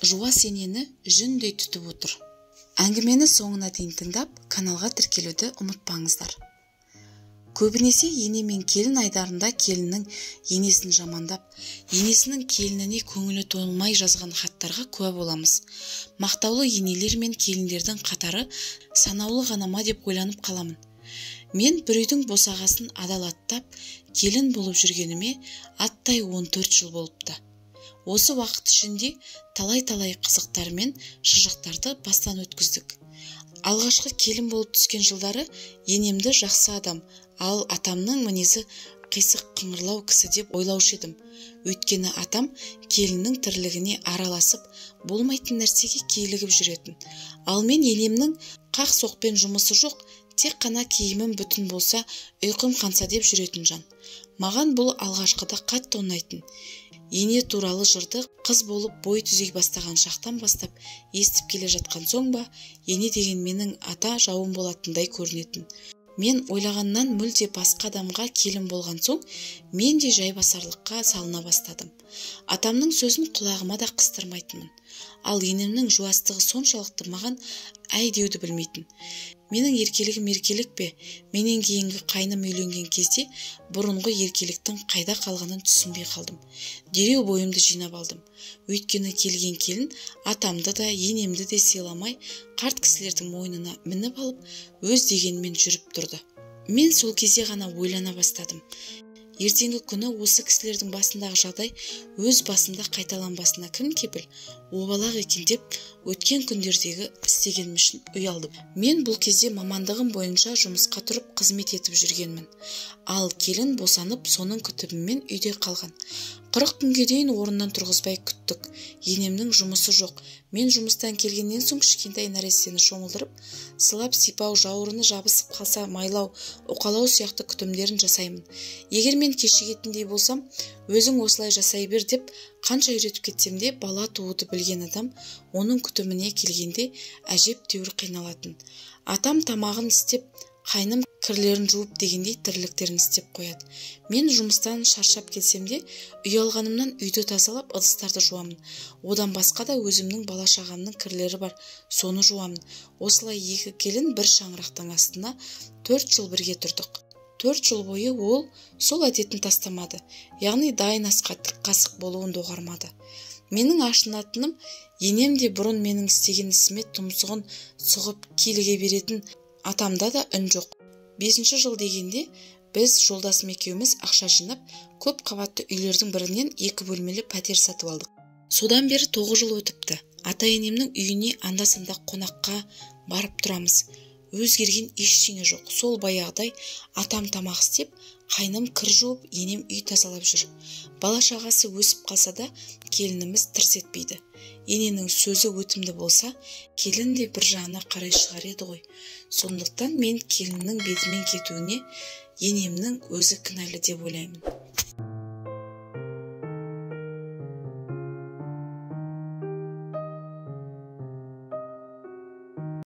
Жуас енені жүндей түтіп отыр. Әңгімені соңына дейін тыңдап, каналға тіркелуді ұмытпаңыздар. Көбінесе ене мен келін айдарында келіннің енесін жамандап, енесінің келініне көңілі толмай жазған хаттарға куә боламыз. Мақтаулы енелер мен келіндердің қатары санаулы ғана ма деп ойланып қаламын. Мен бір үйдің босағасын адал аттап, келін болып жүргеніме аттай 14 жыл болыпты. Осы уақыт ішінде талай-талай қызықтар мен шыжықтарды бастан өткіздік. Алғашқы келін болып түскен жылдары енемді жақсы адам, ал атамның мінезі қисық қыңырлау кісі деп ойлаушы едім. Өйткені атам келіннің тірлігіне араласып, болмайтын нәрсеге килігіп жүретін. Ал мен енемнің қақ соқпен жұмысы жоқ, тек қана киімім бүтін болса, ұйқым қанса деп жүретін жан. Маған бұл алғашқыда қатты ұнайтын. Ене туралы жырды қыз болып бой түзей бастаған шақтан бастап естіп келе жатқан соң ба, ене деген менің ата жауым болатындай көрінетін. Мен ойлағаннан мүлде басқа адамға келін болған соң, мен де жайбасарлыққа салына бастадым. Атамның сөзін құлағыма да қыстырмайтынмын. Ал енемнің жуастығы соншалықты маған әй деуді білмейтін. Менің еркелігім еркелік пе? Менен кейінгі қайным үйленген кезде бұрынғы еркеліктің қайда қалғанын түсінбей қалдым. Дереу бойымды жинап алдым. Өйткені келген келін атамды да, енемді де сыйламай, қарт кісілердің мойнына мініп алып, өз дегенімен жүріп тұрды. Мен сол кезде ғана ойлана бастадым. Ертеңгі күні осы кісілердің басындағы жағдай өз басында қайталанбасына кім кепіл, обалақ екен деп өткен күндердегі істегенім үшін ұялдым. Мен бұл кезде мамандығым бойынша жұмысқа тұрып қызмет етіп жүргенмін. Ал келін босанып, соның күтімімен үйде қалған. 40 күнге дейін орнынан тұрғызбай күттік. Енемнің жұмысы жоқ. Мен жұмыстан келгеннен соң кішкентай нәрестені шомылдырып, сылап сипау, жауырыны жабысып қалса майлау, уқалау сияқты күтімдерін жасаймын. Егер мен кешігетіндей болсам, өзің осылай жасай бер деп қанша үйретіп кетсем де, бала тууды білген адам оның күтіміне келгенде әжептәуір қиналатын. Атам тамағын істеп, қайным кірлерін жуып дегендей тірліктерін істеп қояды. Мен жұмыстан шаршап келсем де, ұялғанымнан үйді тазалап, ыдыстарды жуамын. Одан басқа да өзімнің бала-шағамның кірлері бар, соны жуамын. Осылай екі келін бір шаңырақтың астына 4 жыл бірге тұрдық. 4 жыл бойы ол сол әдетін тастамады, яғни дайын асқа тік қасық болуын доғармады. Менің ашынатыным, енем де бұрын менің істеген ісіме тұмсығын сұғып киліге беретін, атамда да үн жоқ. 5 жыл дегенде біз жолдасым екеуміз ақша жинап, көп қабатты үйлердің бірінен 2 бөлмелі пәтер сатып алдық. Содан бері 9 жыл өтіпті. Ата-енемнің үйіне анда-санда қонаққа барып тұрамыз. Өзгерген ештеңе жоқ. Сол баяғыдай атам тамақ істеп, қайным кір жуып, енем үй тазалап жүр. Бала-шағасы өсіп қалса да, келініміз тырс етпейді. Ененің сөзі өтімді болса, келін де бір жағына қарай шығар еді ғой. Сондықтан мен келіннің бетімен кетуіне енемнің өзі кінәлі деп ойлаймын.